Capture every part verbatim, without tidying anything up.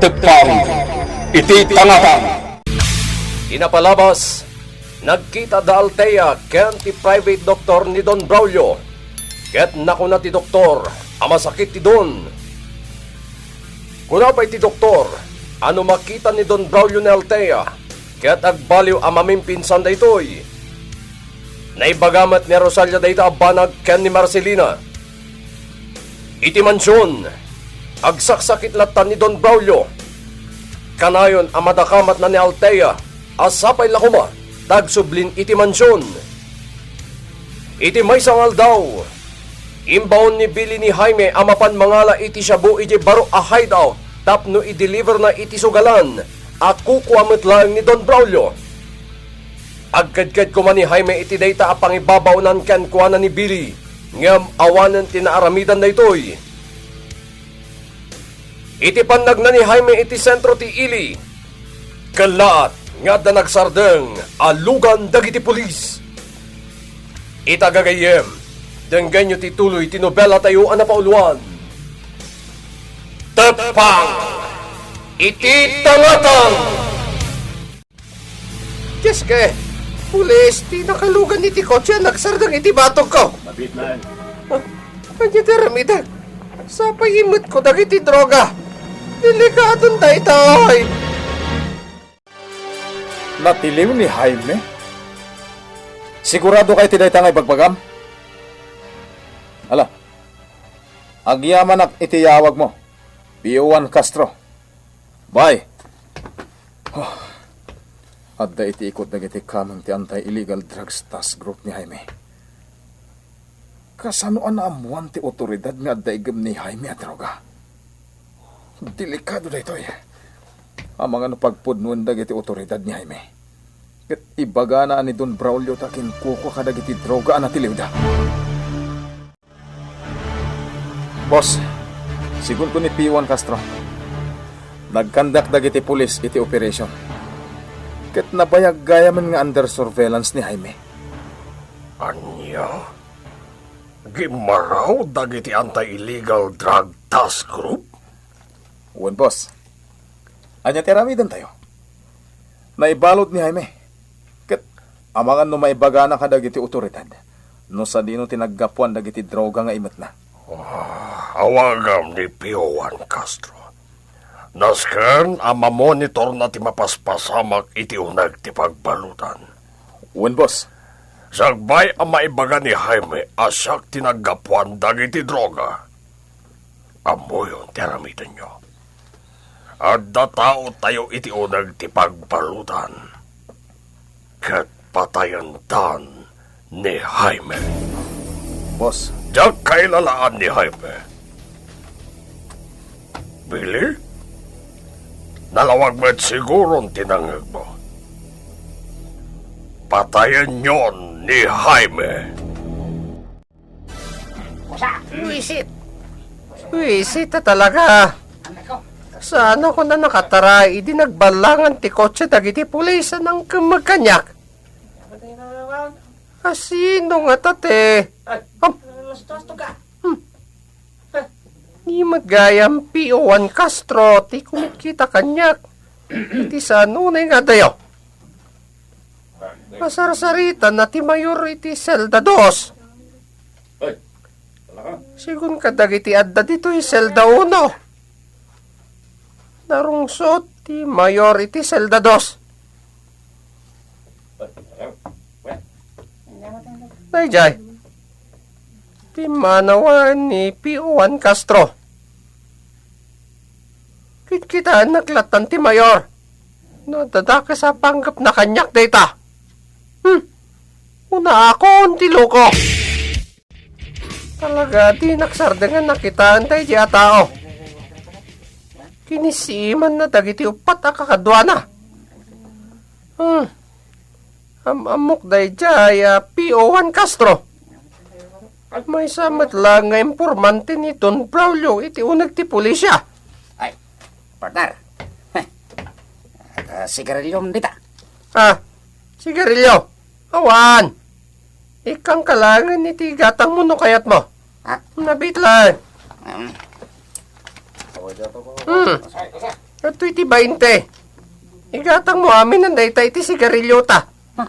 Teppang iti tangatang. Ti napalabas, nagkita da Althea ken ti private doctor ni Don Braulio, ket nakuna ti doktor a masakit ti Don. Kuna pay ti doktor a no makita ni Don Braulio ni Althea, ket agbaliw a mamimpinsan daytoy. Naibaga met ni Rosalia dayta a banag ken ni Marcelina. Iti mansion, agsaksakit latta ni Don Braulio. Kanayon a madakamatna ni Althea a sapay la koma ta agsublin iti mansion. Iti maysa nga aldaw, imbaon ni Billy ni Jaime a mapan mangala iti shabu idiay baro a hideout tapno i-deliverna iti sugalan a kukua met laeng ni Don Braulio. Agkedked koma ni Jaime iti dayta a pangibabaonan kenkuana ni Billy, ngem awanen ti naaramidan daytoy. Iti pannagna ni Jaime iti sentro ti ili, kellaat nga adda nagsardeng a lugan dagiti pulis. Ita gagayyem, denggenyo ti tuloy ti nobelatayo a napauluan. Teppang iti tangatang! Diyos ko, pulis, ti nakalugan iti kotse a nagsardeng iti batogko. Mabit man. Ah, ania ti aramidek? Sapay imetko dagiti droga. Delikadon daytoy. Natiliw ni Jaime? Sigurado ka iti dayta nga ibagbagam? Ala, agyamanak iti yawagmo, P O one Castro. Bay! Oh, adda iti ikut dagiti kameng ti Anti-Illegal Drugs Task Group ni Jaime. Kasano a naammuan ti otoridad nga adda igem ni Jaime a droga? Delikado daytoy. Amangan no pagpudnoen dagiti otoridad ni Jaime. Ket ibagana a ni Don Braulio ta kinkukua kadagiti droga a natiliwda. Boss, sigun ko ni P one Castro, nagkandak dagiti pulis iti operation. Ket nabayag gayamen nga under surveillance ni Jaime. Ania? Gimmaraw dagiti Anti-Illegal Drug Task Group? Wen, boss. Ania ti aramidentayo? Naibalud ni Jaime. Ket amangan no maibagana kadagiti otoridad no sadino ti naggapuan dagiti droga nga imetna. Ah, awagam ni P O one Castro. Nasken a mamonitorna ti mapaspasamak iti uneg ti pagbalutan. Wen, boss. Sakbay a maibaga ni Jaime a siak ti naggapuan dagiti droga, ammoyon ti aramidenyo. Adda taotayo iti uneg ti pagbalutan, ket patayentan ni Jaime. Boss. Diak kailalaan ni Jaime. Billy, nalawag met siguron ti nangngegmo. Patayenyon ni Jaime. Buisit! Buisit a talaga! Saan ako na nakatara idi nagballangan ti kotse dagiti pulis a nangkemmeg kaniak? Asino ngata ti? Am-, hmm. Ni met gayam P O one Castro ti kumitkita kaniak. Iti saan unay nga adayo? Masarsaritanna ti mayor iti selda dos. Sigun kadagiti adda ditoy selda uno. Narungsot ti mayor iti selda dos. Daydiay, timmanawen ni P O one Castro. Kitkitaennak lattan ti mayor. No adda dakes a panggepna kaniak dayta. Hmm. Unaakon ti loko. Talaga, dinak sardengan a kitaen daydiay a tao. Kinisimanna dagiti uppat a kakaduana. Hmm. Am-ammok daydiay a P O one Castro. Maysa met laeng nga impormante ni Don Braulio iti uneg ti pulisya. Ay, partner. Heh. Adda sigarilyo dita? Ah, sigarilyo? Awan. Ikkangka laengen iti gatangmo no kayatmo. Ha? Nabitlan. Hmm. Hmm. Datoy ti bainte. Igatangmo amin dayta iti sigarilyota. Ha?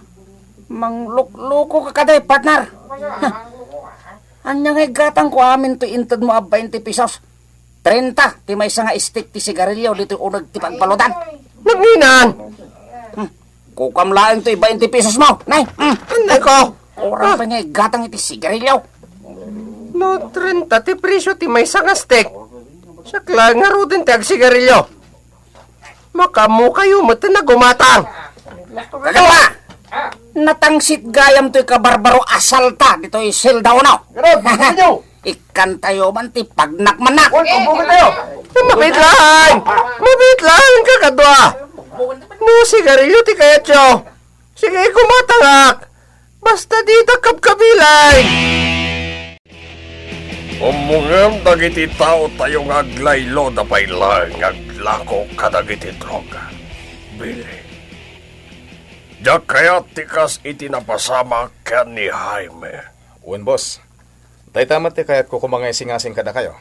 Manglukluko ka kadi, partner. Ha? Ania nga igatangko amin toy intedmo a bainte pesos? Trenta ti maysa nga stick ti sigarilyo ditoy uneg ti pagbaludan. Nanginan! Hmm. Kukam laeng toy bainte pesos mo, nay. Hmm. Anay ko! Kurang pa nga igatang iti sigarilyo. No trenta ti presyo ti maysa nga stick, siak laeng ngaruden ti agsigarilyo. Makaammokayo met nga gumatang. Kagama! Natangsit gayam toy kabarbaro a salta ditoy selda uno. Garod, gumayo! Ikkantayo man ti pagnakmannak. Uy, pabugitayo! Mabitlan! Mabitlan, kakadua! No sigarilyo ti kayatyo, sige, gumatangak! Basta dita kabkabilay! Ummongem dagiti taotayo nga aglaylo da pay laeng nga aglako kadagiti droga. Billy, diak kayat ti kas iti napasamak ken ni Jaime. Wen, boss. Dayta met ti kayatko koma nga isingasing kadakayo.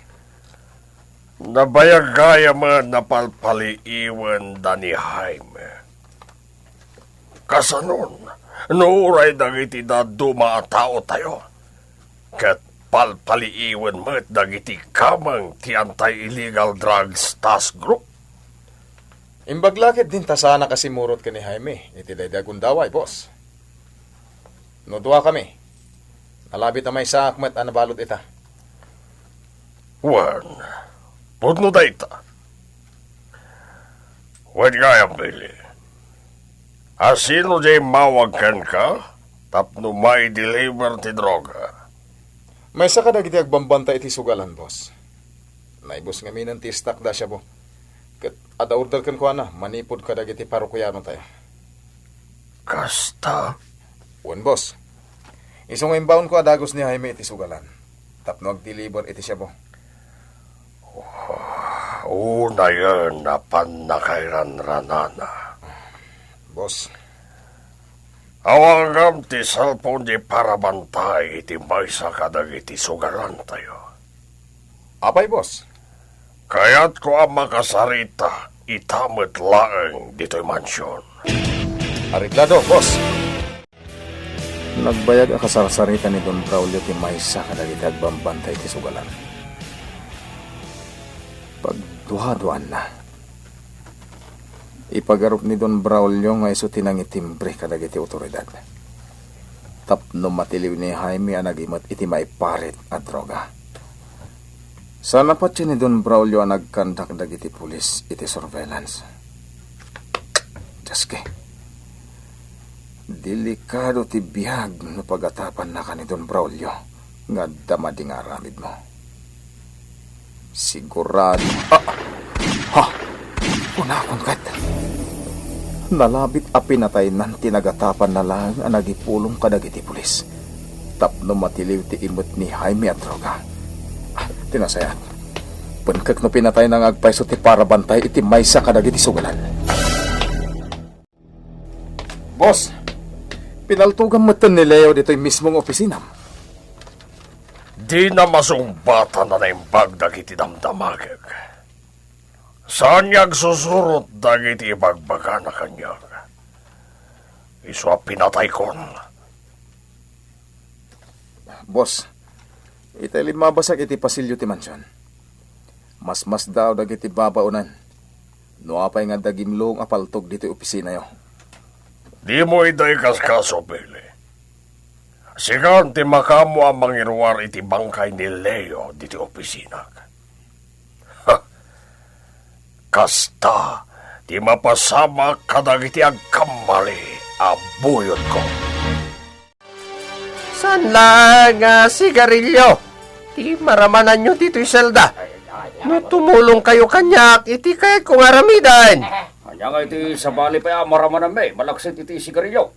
Nabayag gayamen a palpaliiwen da ni Jaime. Kasanon, no uray dagiti dadduma a taotayo, ket palpaliiwen met dagiti kameng ti Anti-Illegal Drugs Task Group? Imbag la ketdin ta saanak a simurot ken ni Jaime iti daydi a gundaway, boss. No duakami, nalabit a maysaak met a nabalud ita. Wen, pudno dayta. Wen gayam, Billy. A sino diay immawag kenka tapno maideliver ti droga? Maysa kadagiti agbambantay iti sugalan, boss. Naibus ngaminen ti stock da Shabu. Ket adda order kenkuana manipud kadagiti parokianotayo. Kasta? Wen, boss. Isu nga imbaonko a dagus ni Jaime iti sugalan tapno agdeliver iti Shabu. Unayen a pannakairanranana. Boss. Awagam ti cellphone diay parabantay iti maysa kadagiti sugalantayo. Apay, boss? Kayatko a makasarita ita met laeng ditoy mansion. Areglado, boss. Nagbayag a kasarsarita ni Don Braulio ti maysa kadagiti agbambantay ti sugalan. Pagduaduaanna, ipagarup ni Don Braulio nga isu ti nangitimbre kadagiti awtoridad tapno matiliw ni Jaime a nagimet iti maiparit a droga. Saan a patien ni Don Braulio a nagkandak dagiti pulis iti surveillance. Dios, delikado ti biag no pagatapannaka ni Don Braulio nga adda madi nga aramidmo. Sigurado. Ah! Ha! Kunakon ket, nalabit a pinataynan ti nagatapanna laeng a nagipulong kadagiti pulis tapno matiliw ti imet ni Jaime a droga. Ah, ti nasayaat, penkek no pinatayna nga agpayso ti parabantay iti maysa kadagiti sugalan. Boss, pinaltogam metten ni Leo ditoy mismo nga opisinam. Dina masungbatan a naimbag dagiti damdamagek. Saan nga agsusurot dagiti ibagbagana kaniak. Isu a pinataykon. Boss, itay limmabasak iti pasilyo ti mansion. Masmasdaaw dagiti babaonen. No apay nga adda gimlong a paltog ditoy opisinayo. Dimo ida ikaskaso, Billy. Sika ti makaammo a mangiruar iti bangkay ni Leo ditoy opisinak. Ha! Kasta ti mapasamak kadagiti agkammali a buyotko. Saan laeng a sigarilyo ti maramananyo ditoy selda? No tumulongkayo kaniak iti kayatko nga aramiden. Ania nga iti sabali pay a maramananmi malaksid iti sigarilyo?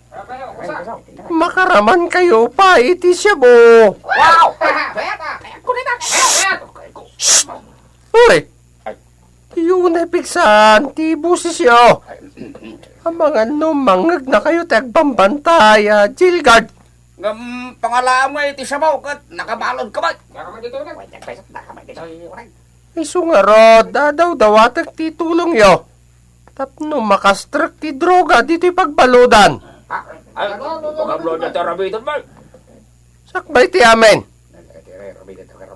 Makaramankayo pay iti shabu. Wow! Hoy! Diyo unay pigsan ti bosesyo. Amangan no mangngegnakayo ti agbambantay a jail guard. Ngem pangalaam nga iti shabu ket nakabalud ka met. Isu ngarud, dadawdawatek ti tulongyo. tapno makastrek ti droga ditoy pagbaludan. Ay, pagablo niya ti aramidan, bay. Sakbay ti amin.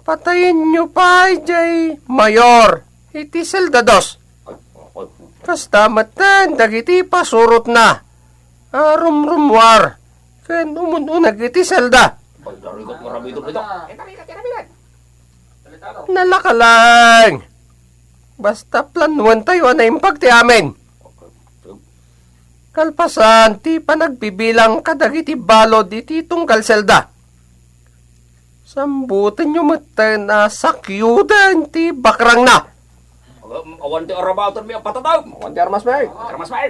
Patayenyo pay jay mayor iti selda dos. Kasta metten dagiti pasurotna a rumrummuar ken umun-uneg iti selda. Nalaka laeng. Basta planuentayo a naimbag ti amin. Kalpasan ti panagbibilang kadagiti balud iti tunggal selda, sambutenyo metten a sakyoden ti bakrangna. Agam, awan ti aramatenmi a patadem. Awan ti armasmi. Awan ti armasmi.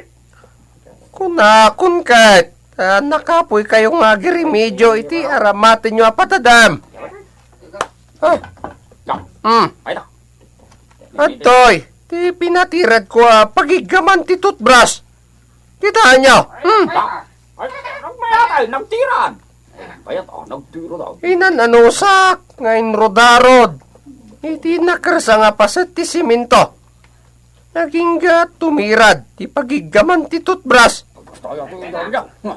Kunakon ket, a, nakapoykayo nga agremedio iti aramatenyo a patadem. Ah. Hmm. Ay, na. Adtoy, ti pinatiradko a pagiggaman ti toothbrush. Kitaenyo? Hmm. Ay, ay, nagmayat ay, nagtirad. Bayat, oh, nagtirad, oh. Inan-anusak nga inrudarod iti nakersa nga paset ti simento. Agingga tumirad ti pagiggaman ti toothbrush. Basta ay, ato, ang dami niya.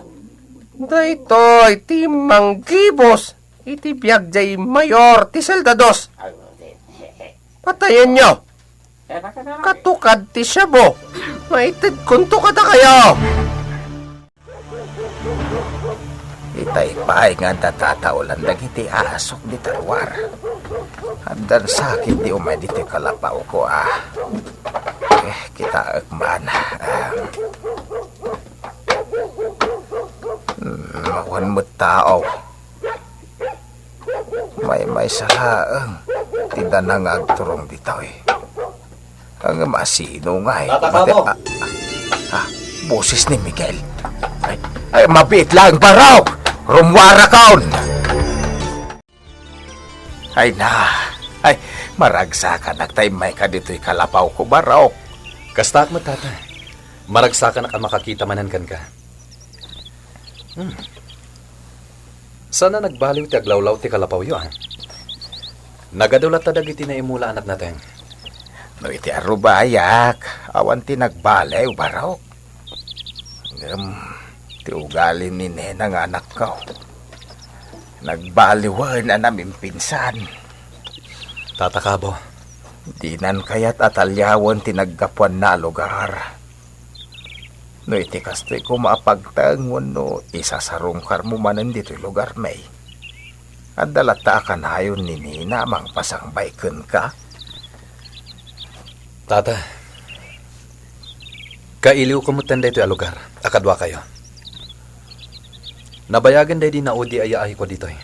Daytoy ti manggibus iti biag jay mayor ti selda dos. Patayenyo. Katukad ti shabu. Maitedkonto kadakayo. Itay pay nga adda tataolan dagiti asok dita lugar. Addan sakit di umay ditoy kalapawko, ah. Eh, kitaek man. Ah. Hmm, awan met tao. Maymaysa laeng ti dana nga agturong ditoy. Ngem asino ngay? Tata Kabo! Mate-, ah, ah, ah, boses ni Miguel. Ay, ay, mabiit laeng, Barok! Rummuarakon! Ay na, ay, maragsakanak ta immayka ditoy kalapawko, Barok. Kastaak met, Tata. Maragsakanak a makakita manen kenka. Hmm. Saan a nagbaliw ti aglawlaw ti kalapawyo, a? Nagadu latta dagiti naimula a natnateng. No iti arubayak, awan ti nagbaliw, Barok. Ngem, ti ugali ni Nena nga anakko, nagbaliwen a namimpinsan. Tata Kabo. Dinan kayat a taliawen ti naggapuanna a lugar. No iti kastoy koma a pagteng wenno isasarungkarmo manen ditoy lugarmi, adda latta a kanayon ni Nena a mangpasangbay kenka? Tata, kailiwko metten daytoy a lugar a kaduakayo. Nabayagen daydi naudi a yaayko ditoy.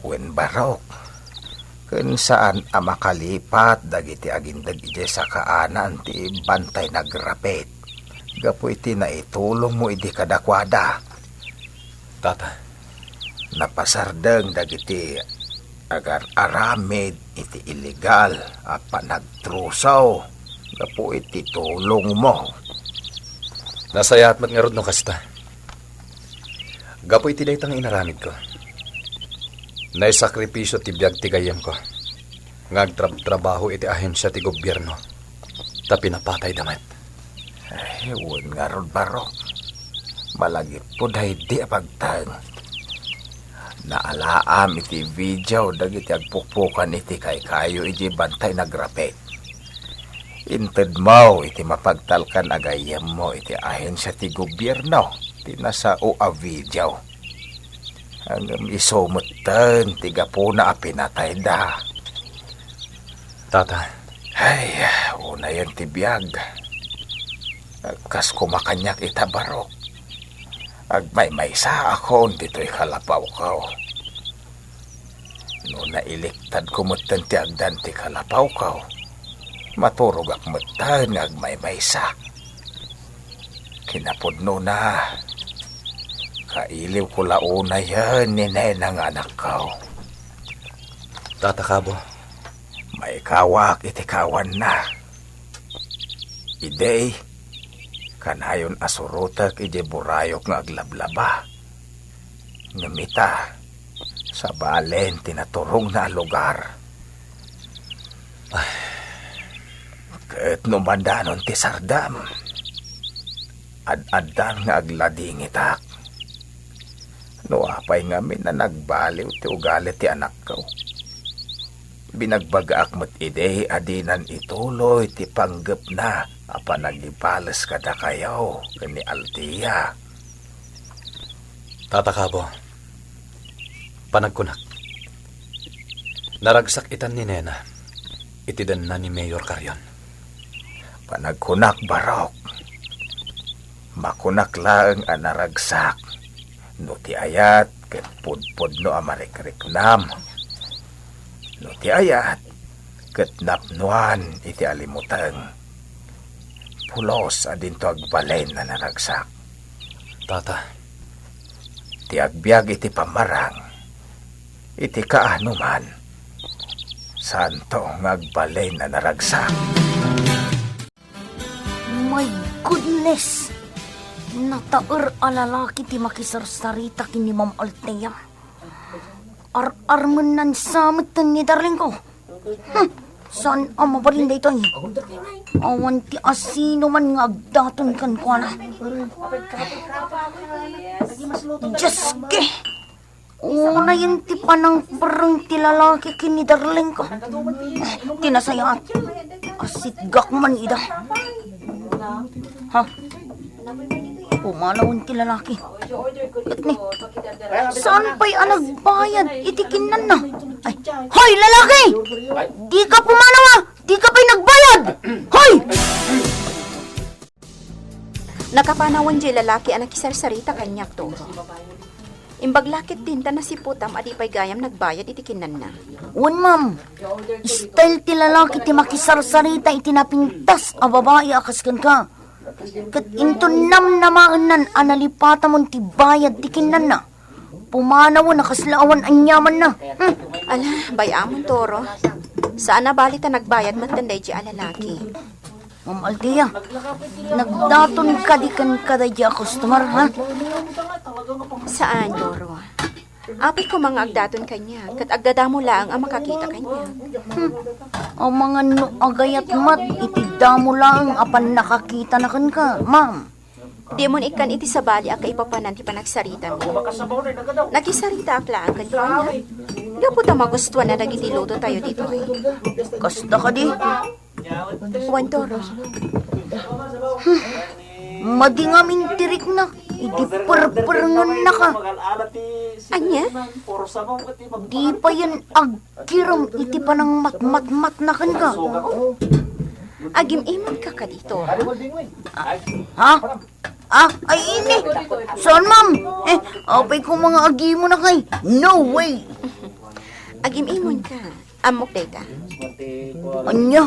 Wen, Barok, ken saan a makalipat dagiti agindeg idiay sakaanan ti bantay nagrapit gapu iti naitulongmo idi kadakuada. Tata. Napasardeng dagiti agar-aramid iti illegal a panagtrusaw gapu iti tulongmo. Nasayaat met ngarud no kasta. Gapu iti dayta nga inaramidko, naisakripisio ti biag ti gayyemko nga agtrabtrabaho iti ahensia ti gobierno, ta pinapatayda met. Ay, wen ngarud, Barok. Malagipko daydi a pagteng. Naalaam iti video dagiti agpukpukan iti kaykayo idiay bantay nagrapit. Intedmo iti mapagtalkan a gayyemmo iti ahensia ti gobierno ti nasao a video. Ngem isu metten ti gapuna a pinatayda. Tata. Ay, unayen ti biag. Kas koma kaniak ita, Barok. Agmaymaysaakon ditoy kalapawko. No nailiktadko metten ti agdan ti kalapawko, maturogak metten nga agmaymaysa. Kinapudnona, kailiwko la unayen ni Nena nga anakko. Tata Kabo. Maikawak iti kawanna. Idi, kanayon a surotek idiay burayok nga aglablaba. Ngem ita, sabalen ti naturongna a lugar. Ay. Et no mandanon ti sardam, ad-addan nga agladingitak. No apay ngamin a nagbaliw ti ugali ti anakko, binagbagaak met idi a dinan ituloy ti panggepna a panagibales kadakayo ken ni Althea. Tata Cabo, panagkunak, naragsak itan ni Nena iti denna ni Mayor Carrion. Panagkunak, Barok, makunak laeng a naragsak no ti ayat ket pudpudno a marikriknam. No ti ayat ket napnoan iti alimuteng. Pulos a dinto agbalin a naragsak. Tata. Ti agbiag iti pammarang, iti kaanoman, saanto nga agbalin a naragsak. My goodness! Nataer a lalaki ti makisarsarita ken ni Ma'am Althea. Ar-armennan sa met ni darlingko. Hmm, saan a mabalin daytoy? Awan ti asino man nga agdaton kenkuana. Diyos ke! Unayen ti panangperreng ti lalaki ken ni darlingko. Ti nasayaat, asitgak man ida. Ha? Pumanawen ti lalaki. Ket ni, saan pay a nagbayad iti kinnanna? Ay, hoy, lalaki! Dika pumanaw, a! Dika pay nagbayad! Hoy! Nakapanawen diay lalaki a nakisarsarita kaniak, Doro. Imbag la ketdin ta nasiputam a di pay gayam nagbayad iti kinnanna. Wen, ma'am. Style ti lalaki ti makisarsarita iti napintas a babai a kas kenka. Ket inton namnamaennan a nalipatamon ti bayad ti kinnanna, pumanawen a kasla awan aniamanna. Hmm. Ala, bay-amon, Doro. Saan a bali ta nagbayad metten daydiay a lalaki. Ma'am Althea, nagdaton kadi kenka daydiay a customer, ha? Saan, Doro. Apay koma nga agdaton kaniak, ket agdadamo laeng a makakita kaniak. Hmm. Amangan no agayat met iti damo laeng a pannakakitana kenka, ma'am. Dimon ikkan iti sabali a kaipapanan ti panagsaritayo. Nakisaritaak laeng kenkuana. Gapu ta magustuanna dagiti lutotayo ditoy. Kasta kadi? Wen, Doro. Hmm. Madi ngamin ti riknak idi perperngennaka. Ania? Di payen agkirem iti panangmatmatmatna kenka. Agim-imonka kadi, Doro? Ha? Ah, ay, ini. Saan, ma'am? Eh, apay koma nga agimonakay? No way! Agim-imonka. Ammok dayta. Ania?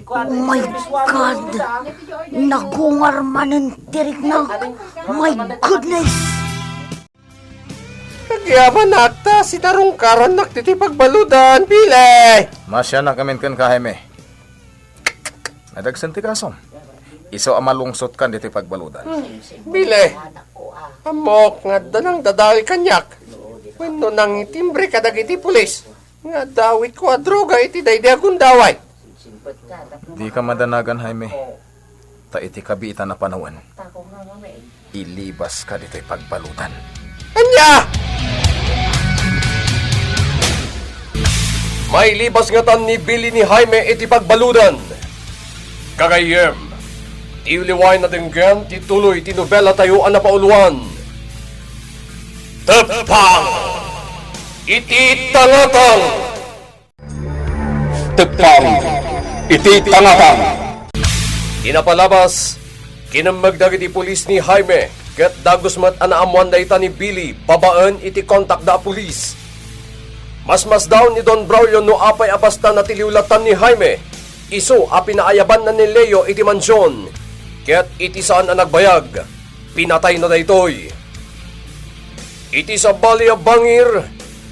Oh my God! Nagungar manen ti riknak. My goodness! Nagyabanak ta sinarungkarannak ditoy pagbaludan, Billy! Masianak amin kenka, Jaime. Nadagsen ti kasom. Isu a malungsotkan ditoy pagbaludan. Hmm, Billy, ammok nga adda nangdadael kaniak. Wenno nangitimbre kadagiti pulis nga adda awitko a droga iti daydi a gundaway. Dika madanagan, Jaime. Ta iti kabiitan a panawen, ilibaska ditoy pagbaludan. Ania? Mailibas ngatan ni Billy ni Jaime iti pagbaludan. Gagayyem, ti uliway nadenggen ti tuloy ti nobelatayo a napauluan, Teppang iti Tangatang. Teppang iti Tangatang. Ti napalabas, kinemmeg dagiti pulis ni Jaime, ket dagus met a naammoan dayta ni Billy babaen iti kontakda a pulis. Masmasdaw ni Don Braulio no apay a basta natiliwlatan ni Jaime, isu a pinaayabanna ni Leo iti mansion, ket iti saan a nagbayag, pinatayna daytoy. Iti sabali a bangir,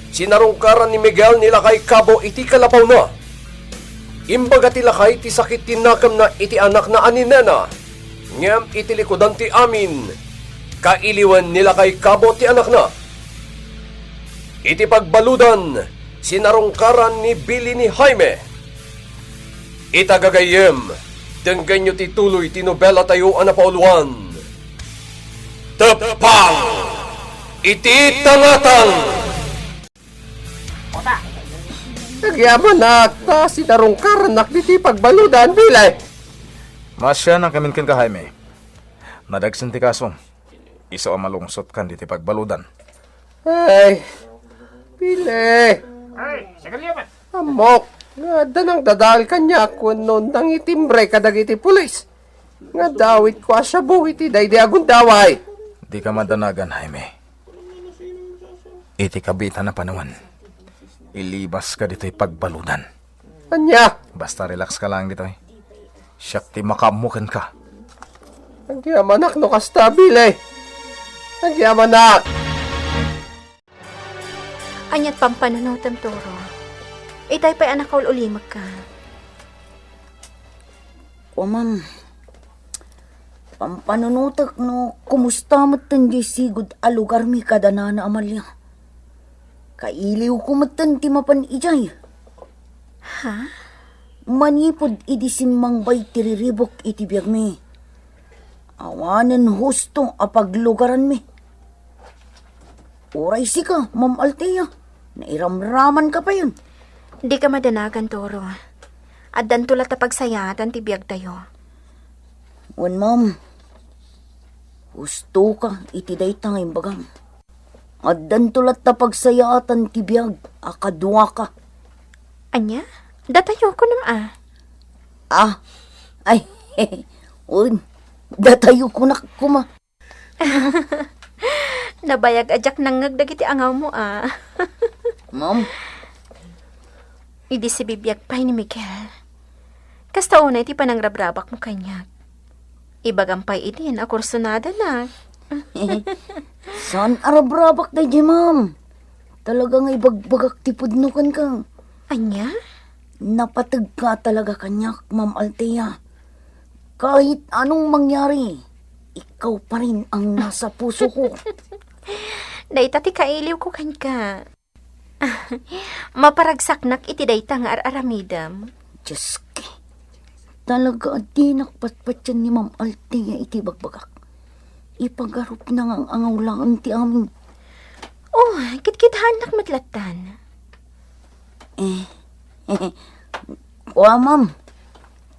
sinarungkaran ni Miguel ni lakay Cabo iti kalapawna. Imbaga ti lakay ti sakit ti nakemna iti anakna a ni Nena, ngem iti likudan ti amin, kailiwen ni lakay Cabo ti anakna. Iti pagbaludan, sinarungkaran ni Billy ni Jaime. Ita gagayyem, denggenyo ti tuloy ti nobelatayo a napauluan, Teppang iti Tangatang! Agyamanak ta sinarungkarannak ditoy pagbaludan, Billy. Maasiannak amin kenka, Jaime. Nadagsen ti kasom. Isu a malungsotkan ditoy pagbaludan. Ay, Billy. Ay, sagalyaman. Ammok, nga adda nangdadael kaniak wenno nangitimbre kadagiti pulis. Nga adda awitko a shabu iti daydi a gundaway. Dika madanagan, Jaime. Iti kabiitan a panawen, ilibaska ditoy pagbaludan. Ania? Basta relax ka lang ditoy. Siak ti makaammo kenka. Agyamanak no kasta, Billy. Agyamanak. Ania't pampanunotem, Toro? Itay pay a nakaul-ulimekka. Kua, ma'am, pampanunotek no kumusta metten diay sigud a lugarmi kada Nana Amalia. Kailiwko metten ti mapan idiay. Ha? Manipud idi simmangbay ti riribuk iti biagmi, awanen husto a paglugaranmi. Uray sika, Ma'am Althea, nairamramanka payen. Dika madanagan, Toro. Addanto latta pagsayaatan ti biagtayo. Wen, ma'am. Hustoka iti dayta nga imbagam. Addanto latta pagsayaatan ti biag a kaduaka. Ania? Datayo kunom a? Ah, ay, wen, datayo kunak koma. Nabayag a diak nangngeg dagiti angawmo a. Ma'am. Idi sibibiag pay ni Miguel, kasta unay ti panangrabrabakmo kaniak. Ibagam pay idin a kursunadanak. Saan a rabrabak daydiay, ma'am? Talaga nga ibagbagak ti pudno kenka. Ania? Napategka talaga kaniak, Ma'am Althea. Kahit anong mangyari, ikaw pa rin ang nasa puso ko. Dayta ti kailiwko kenka. Maparagsaknak iti dayta nga ar-aramidem. Dioski, talaga a dinak patpatien ni Ma'am Althea iti bagbagak. Ipagarupna nga ang-angaw laeng ti amin. Oh, kitkitaennak met lattan. Eh, kua, ma'am.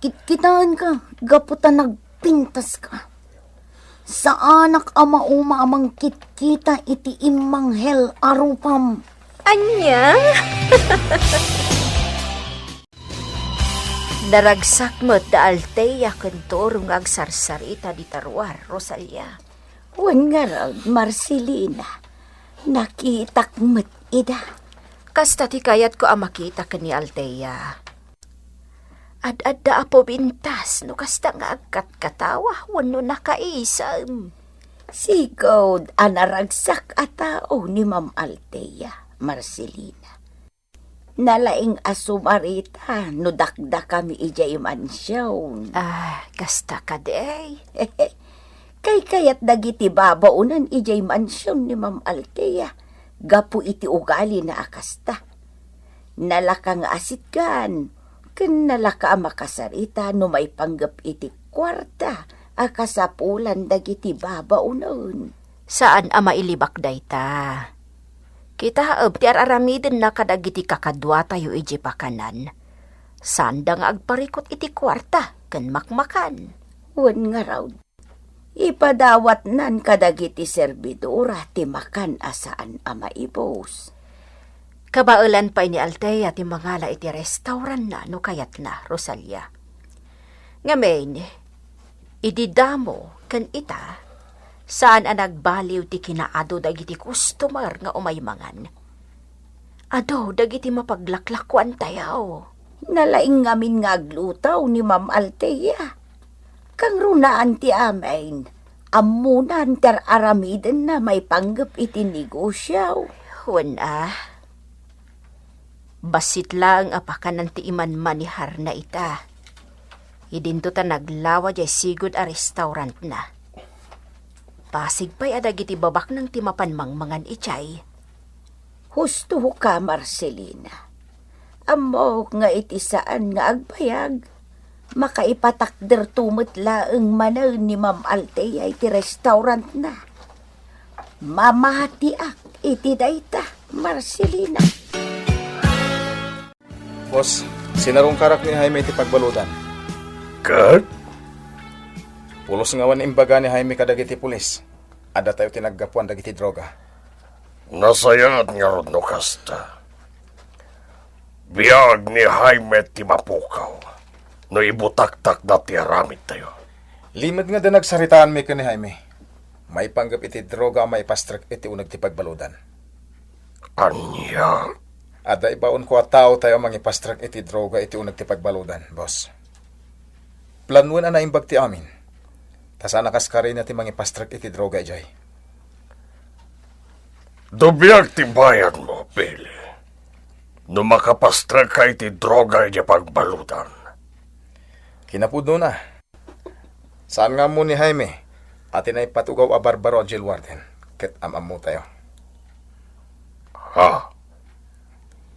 Kitkitaenka, gapu ta nagpintaska. Saanak a mauma a mangkitkita iti immanghel a rupam. Ania? Naragsak met da Althea ken Toro nga agsarsarita dita ruar, Rosalia. Wen ngarud, Marcelina, nakitak met ida. Kasta ti kayatko a makita ken ni Althea. Ad-adda a pubintas no kasta nga agkatkatawa wenno nakaisem. Sigud a naragsak a tao ni Ma'am Althea, Marcelina. Nalaing a sumarita no dakdakami idiay mansion. Ah, kasta kadi. Kaykayat dagiti babaonen idiay mansion ni Ma'am Althea gapu iti ugalina a kasta. Nalaka nga asitgan, ken nalaka a makasarita no maipanggep iti kuarta a kasapulan dagiti babaonen. Saan a mailibak dayta. Kitaem ti ar-aramidenna kadagiti kakaduatayo idiay pakanan. Saanda nga agparikut iti kuarta ken makmakan. Wen ngarud, ipadawatnan kadagiti serbidora ti makan a saan a maibus. Kabaelan pay ni Althea ti mangala iti restauranna no kayatna, Rosalia. Ngamin, idi damo ken ita, saan a nagbaliw ti kinaadu dagiti customer nga umay mangan. Adu dagiti mapaglaklakuantayo. Nalaing ngamin nga aglutaw ni Ma'am Althea. Kangrunaan ti amin, ammonan ti ar-aramidenna maipanggep iti negosio. Wen a, bassit laeng a pakanan ti imanmaneharna ita. Idinto ta naglawa diay sigud a restaurantna. Pasig pay a dagiti babaknang ti mapan mangmangan idiay. Husto ka, Marcelina. Ammok nga iti saan nga agbayag, Makaipatakderto met laeng manen ni Ma'am Althea iti restaurantna. Mamatiak iti dayta, Marcelina. Boss, sinarungkarak ni Jaime iti pagbaludan. Ket? Pulos nga awan imbaga ni Jaime kadagiti pulis. Adda tayo ti naggapuan dagiti droga. Nasayaat ngarud no kasta. Biag ni Jaime ti mapukaw no ibutaktakna ti aramidtayo. Limed nga adda nagsaritaanmi ken ni Jaime. Maipanggep iti droga a maipastrek iti uneg ti pagbaludan. Ania? Adda ibaonko a tao tayo a mangipastrek iti droga iti uneg ti pagbaludan, boss. Planoen a naimbag ti amin. Ta saan a kaskarina ti mangipastrek iti droga idiay. Dubiag ti bayadmo, Billy. No makapastrekka iti droga idiay pagbaludan. Kinapudnona. Saan nga ammo ni Jaime a ti naipatugaw a barbaro a jail warden ket am-ammo tayo. Ha?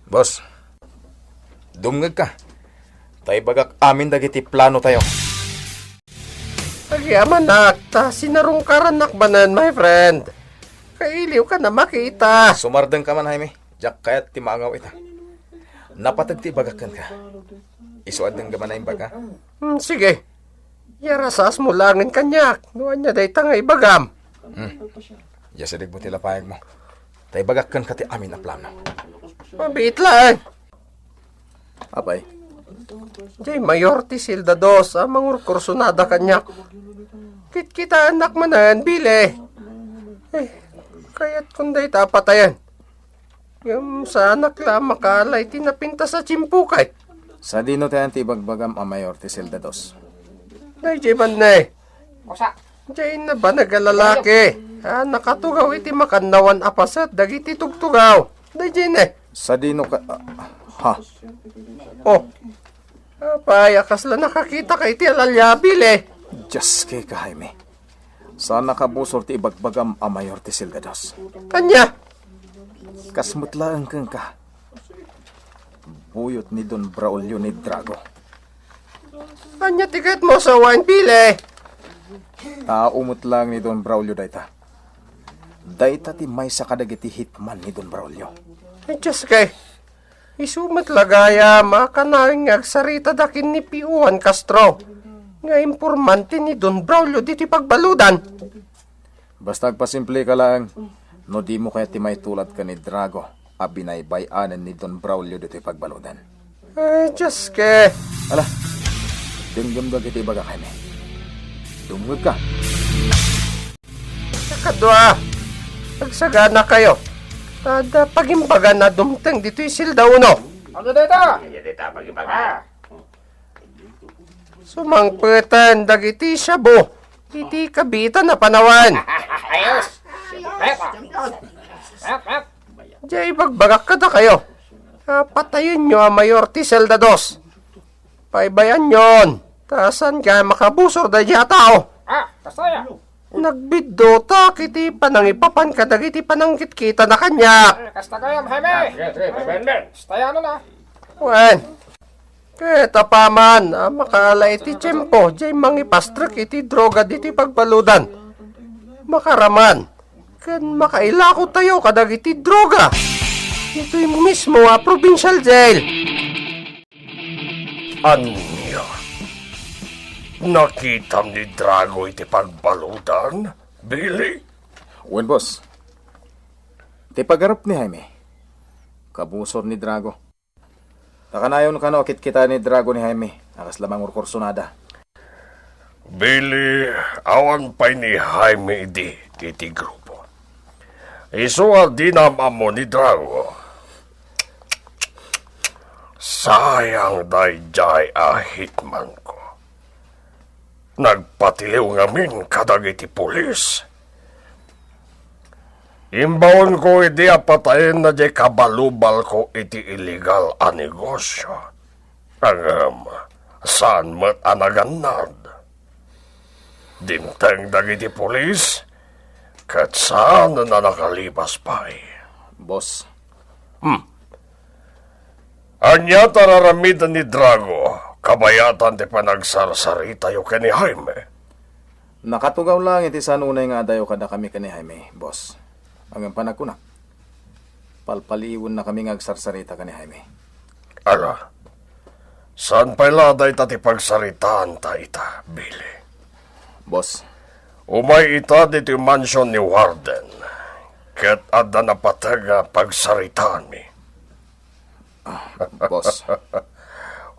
Boss, dumngegka. Ta ibagak amin dagiti plano tayo. Agyamanak, ta sinarungkarannak manen, my friend. Kailiwka na makita. Sumardengka man, Jaime. Diak kayat ti maangaw ita. Napateg ti ibagak kenka. Isu a denggenka man a imbag, ha? Hmm, sige. Iyarasasmo laengen kaniak no ania dayta nga ibagam. Hmm. Diay sadegmo ti lapayagmo. Ta ibagak kenka ti amin a plano. Mabiit laeng. Apay? Diay mayor ti selda dos a mangurkursonada kaniak. Kitkitaennak manen, Billy. Eh, kayatkon dayta a patayen. Ngem saanak la a makaala iti napintas a tiempo kay. Sadino ti ayan ti ibagbagam a mayor ti selda dos? Daydiay man ne. Diay nabanag a lalaki a nakatugaw iti makannawan a paset dagiti tugtugaw. Daydiay ne. Sadino ka, ah, ha? Oh. Apay, a kasla nakakitaka iti alalyabil, eh. Dios kay ka, Jaime. Saan a kabusor ti ibagbagam a mayor ti selda dos. Ania? Kas met laeng kenka. Buyot ni Don Braulio ni Drago. Ania ti kayatmo a sawen, Billy? Tao met laeng ni Don Braulio dayta. Dayta ti maysa kadagiti hitman ni Don Braulio. Ay, Dios kay. Isu met la gayam a kanayon nga agsaritada ken ni P O Juan Castro nga impormante ni Don Braulio ditoy pagbaludan. Basta agpasimpleka laeng no dimo kayat ti maitulad ken ni Drago a binaybay-anen ni Don Braulio ditoy pagbaludan. Ay, Dios kay. Ala, denggem dagiti ibagak, Jaime. Dumngegka. Kadua, agsaganakayo. Ta adda pagimbagan a dumteng ditoy selda uno. Ano dayta? Ano dayta pagimbagan? Ah. Sumangpeten dagiti shabu iti kabiitan a panawen. Ayos. Pep. Pep, pep. Diay ibagbagak kadakayo. Ah, patayenyo a mayor ti selda dos. Paybayanyon, ta saan nga makabusor daydiay a tao. Ah, kasta ya. Nagbiddutak iti panangipapan kadagiti panangkitkitana kaniak. Ah, kasta gayam, Jaime. Ah, sige, sige, paybayan. Kasta ya na. Wen, ket apaman a makaala iti tiempo, diay mangipastrek iti droga ditoy pagbaludan. Makaraman, ken makailako tayo kadagiti droga. Ditoy mismo a provincial jail. Ania? Nakitam ni Drago iti pagbaludan, Billy? Wen, boss. Ti pagarup ni Jaime, kabusor ni Drago. Ta kanayon kano a kitkitaen ni Drago ni Jaime a kasla mangurkursonada. Billy, awan pay ni Jaime idi iti grupo. Isu a dinam-ammo ni Drago. Sayang daydiay a hitmanko. Nagpatiliw ngamin kadagiti pulis. Imbaonko idi a patayenna diay kabalubalko iti illegal a negosio. Ngem saan met a nagannad. Dimteng dagiti pulis, ket saan a nakalibas pay. Boss. Hmm. Ania ti ar-aramiden ni Drago kabayatan ti panagsarsaritayo ken ni Jaime. Nakatugaw laeng iti saan unay nga adayo kadakami ken ni Jaime, boss. Ngem panagkunak, palpaliiwennakami nga agsarsarita ken ni Jaime. Ala, saan pay la dayta ti pagsaritaanta ita, Billy? Boss. Umay ita ditoy mansion ni Warden, ket adda napateg nga pagsaritaanmi. Ah, boss.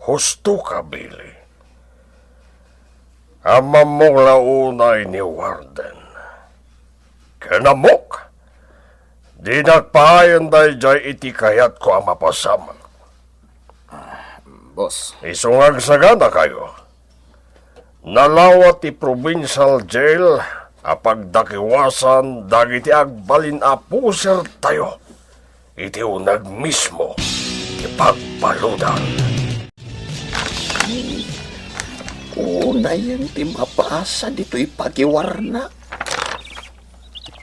Husto ka, Billy. Ammok la unay ni Warden. Ken ammok, dinak paayen daydiay iti kayatko a mapasamak. Ah, boss. Isu nga agsaganakayo. Nalawa ti provincial jail a pagdakewasan dagiti agbalin a pusertayo iti uneg mismo ti pagbaludan. Unayen ti mabasa ditoy pagiwarna.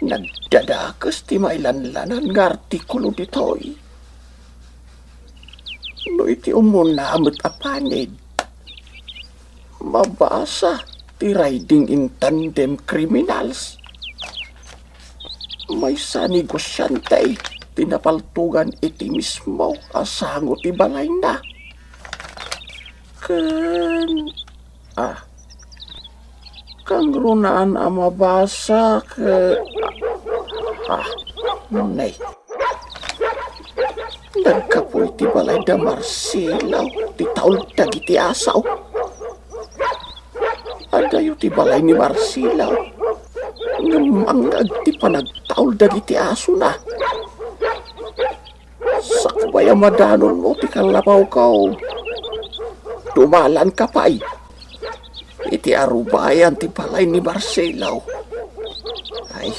Nagdadakes ti mailanlanan nga artikulo ditoy. No iti umuna met a panid, mabasa ti riding in tandem criminals. Maysa a negosiante ti napaltogan iti mismo a sango ti balayna. Ken, ah, kangrunaan a mabasa ke-, ah, ah, nay. Naggapu iti balay da Marcelo ti taul dagiti aso. Adayo ti balay ni Marcelo. Ngem mangngeg ti panagtaul dagiti asona. Sakbay a madanonmo ti kallapawko. Dumalanka pay iti arubayan ti balay ni Marcelo. Ay,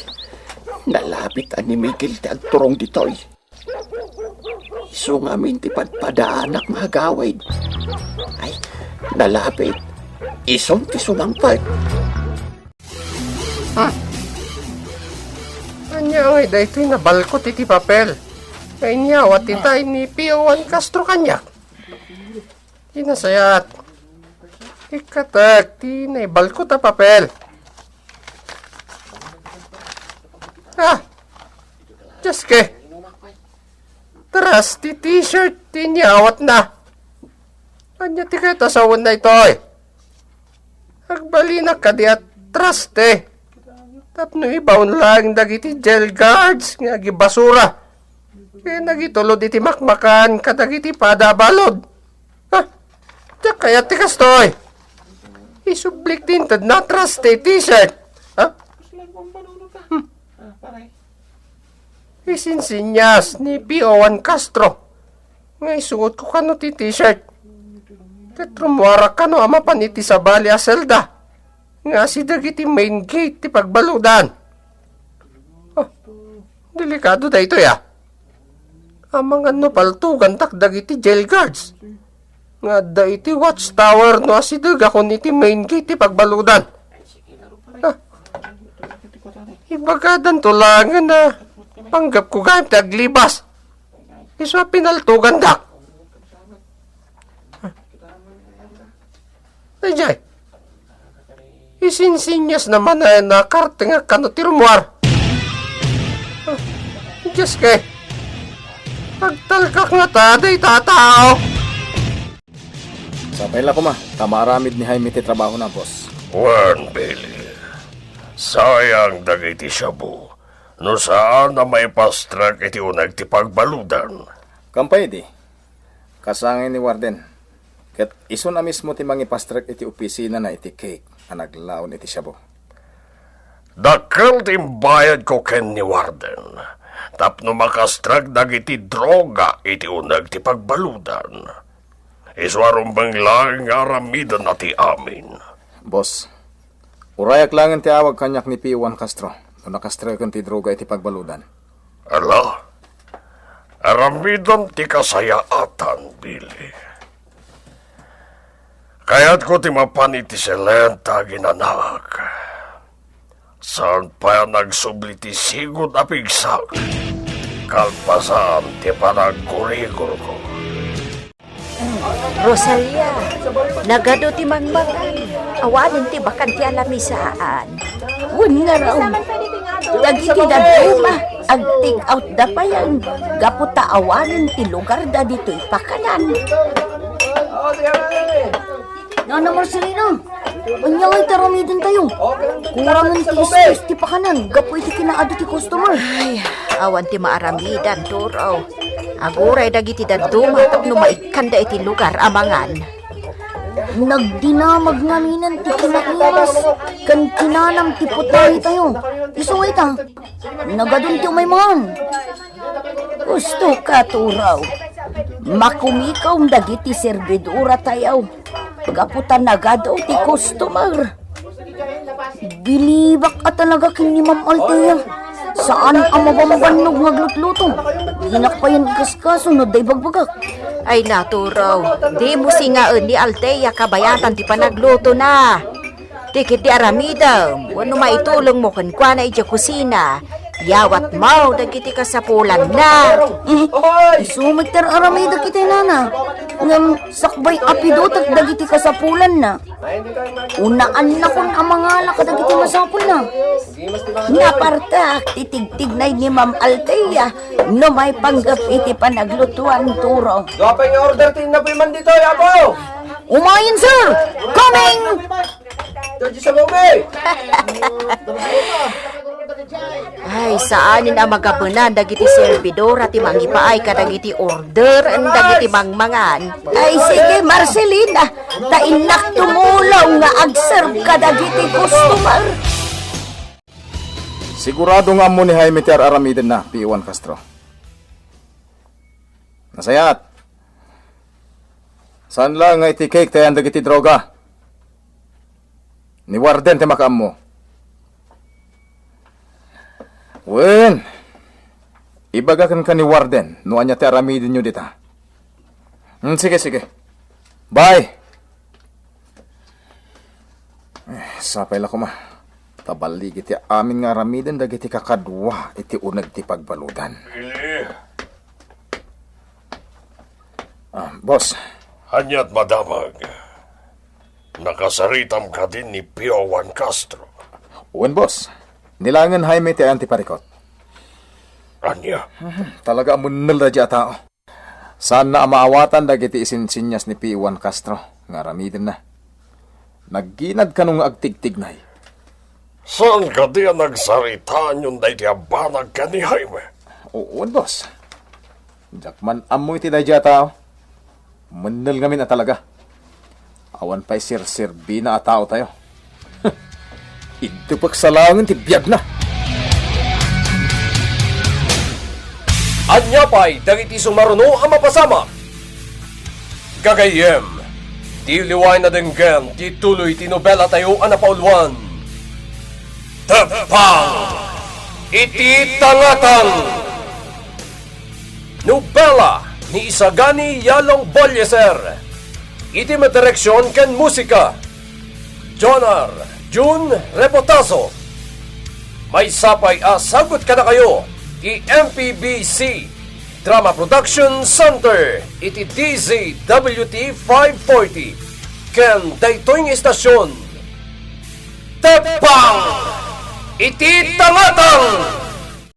nalabit a ni Miguel ti agturong ditoy. Isu ngamin ti padpadaanak nga agawid. Ay, nalabit. Isun ti sumangpet. Hmm. Ania ngay daytoy nabalkot iti papel nga inyawat itay ni P O Juan Castro kaniak? Ti nasayaat, ikkatek ti naibalkot a papel. Ah! Dios ke! Trusty T-shirt ti inyawatna. Ania ti kayat a sawen daytoy? Agbalinak kadi a trusty. Tapno ibaon laeng dagiti jail guards nga agibasura ken agitulod iti makmakan kadagiti pada a balud. Ah, diak kayat ti kastoy. Isublik ti intedna a trusty T-shirt. Ha? Hmm. Isinsinsias ni P O Juan Castro nga isuotko kano ti T-shirt. Ket rummuarak kano a mapan iti sabali a selda nga asideg iti main gate ti pagbaludan. Oh, delikado daytoy, a. Amangan no paltugantak dagiti jail guards nga adda iti watchtower no asidegakon iti main gate ti pagbaludan. Ah, ibagadanto laengen a panggepko gayam ti aglibas. Isu a pinaltugandak. Daydiay, isinsinsiasna manen a kartengak kano ti rummuar. Ah, Dios ke, agtalkak ngata dayta a tao. Sapay la koma ta maaramid ni Jaime ti trabahona, boss. Wen, Billy, sayang dagiti shabu no saan a maipastrek iti uneg ti pagbaludan. Kampay idi, kasangay ni Warden, ket isun a mismo ti mangipastrek iti opisinana iti cake a naglaon iti shabu. Dakkel ti imbayadko ken ni Warden tapno makastrek dagiti droga iti uneg ti pagbaludan. Isu a rumbeng laeng nga aramidenna ti amin. Boss, urayak laengen ti awag kaniak ni P O Juan Castro no nakastreken ti droga iti pagbaludan. Ala, aramidem ti kasayaatan, Billy. Kayatko ti mapan iti silenta aginanaak. Saan pay a nagsubli ti sigud a pigsak kalpasan ti panagkurigurko. Rosalia, nagadu ti mangmangan. Awanen ti bakan ti alamisaan. Wen ngarud, dagiti dadduma, ag-take out da payen, gapu ta awanen ti lugarda ditoy pakanan. Nana Marcelina, ania ngay ti aramidentayo? Kurangen ti space ti pakanan gapu iti kinaadu ti customer. Ay, awan ti maaramidan, Turo. Aguray dagiti dadduma tapno maikkanda iti lugar a mangan. Nagdinamag ngaminen ti kinairas ken kinanam ti putahitayo. Isu ita, nagadun ti umay mangan. Gusto ka, Turaw? Makumikom dagiti serbidoratayo gapu ta nagadu ti customer. Bilibak a talaga ken ni Ma'am Althea. Saan a mabambannog nga aglutluto. Dinak payen ikaskaso no adda ibagbagak. Ay, Turaw, dimo singaen ni Althea kabayatan ti panaglutona. Ti ketdi aramidem wenno maitulongmo kenkuana idiay kusina, yawatmo dagiti kasapulanna. Eh, isu met ti ar-aramidek iti nana. Ngem sakbay a pidutek dagiti kasapulanna. Unaannakon a mangala kadagiti masapulna. Napartak ti tigtignay ni Ma'am Althea no maipanggep iti panaglutuan, Turo. Dua pay nga order ti innapuy man ditoy, Apo! Umayen, sir! Coming! Ay, saanen a magabenan dagiti serbidora ti mangipaay kadagiti order en dagiti mangmangan. Ay, sige, Marcelina, ta innak tumulong nga agserb kadagiti customer. Sigurado nga ammo ni Jaime ti ar-aramidenna, P one Castro. Nasayaat. Saan laeng nga iti cake ti ayan dagiti droga? Ni Warden ti makaammo. Wen, ibaga kenka ni Warden no ania ti aramidenyo dita. Hmm, sige, sige. Bye. Eh, sapay la koma. Ta balligi ti amin nga aramiden dagiti kakadua iti uneg ti pagbaludan. Ili. Ah, boss. Aniat madamag? Nakasaritam kadi ni Pio Juan Castro? Wen, boss. Ni laengen Jaime ti ayan ti parikot. Ania? Mhm. Talaga a munnel daydi a tao. Saanna a maawatan dagiti isinsinnias ni P one Castro nga aramidenna. Nagginad kano nga agtigtignay. Saan kadi a nagsaritaanyon daydi a banag ken ni Jaime? Wen, boss. Diak man ammo iti daydi a tao. Munnel ngamin a talaga. Awan pay serserbina a taotayo. Iddupek sa laengen ti biagna. Ania pay dagiti sumaruno a mapasamak? Gagayyem, diyo liwaen a denggen ti tuloy ti nobelatayo a napauluan, Teppang iti Tangatang. Nobela ni Isagani Yalong Bolieser. Iti met direksion ken musika, Jonar Jun Repotazo. Maysa pay a sagut kadakayo ti M P B C Drama Production Center iti D Z W T five forty ken daytoy nga istasyon, Teppang iti Tangatang.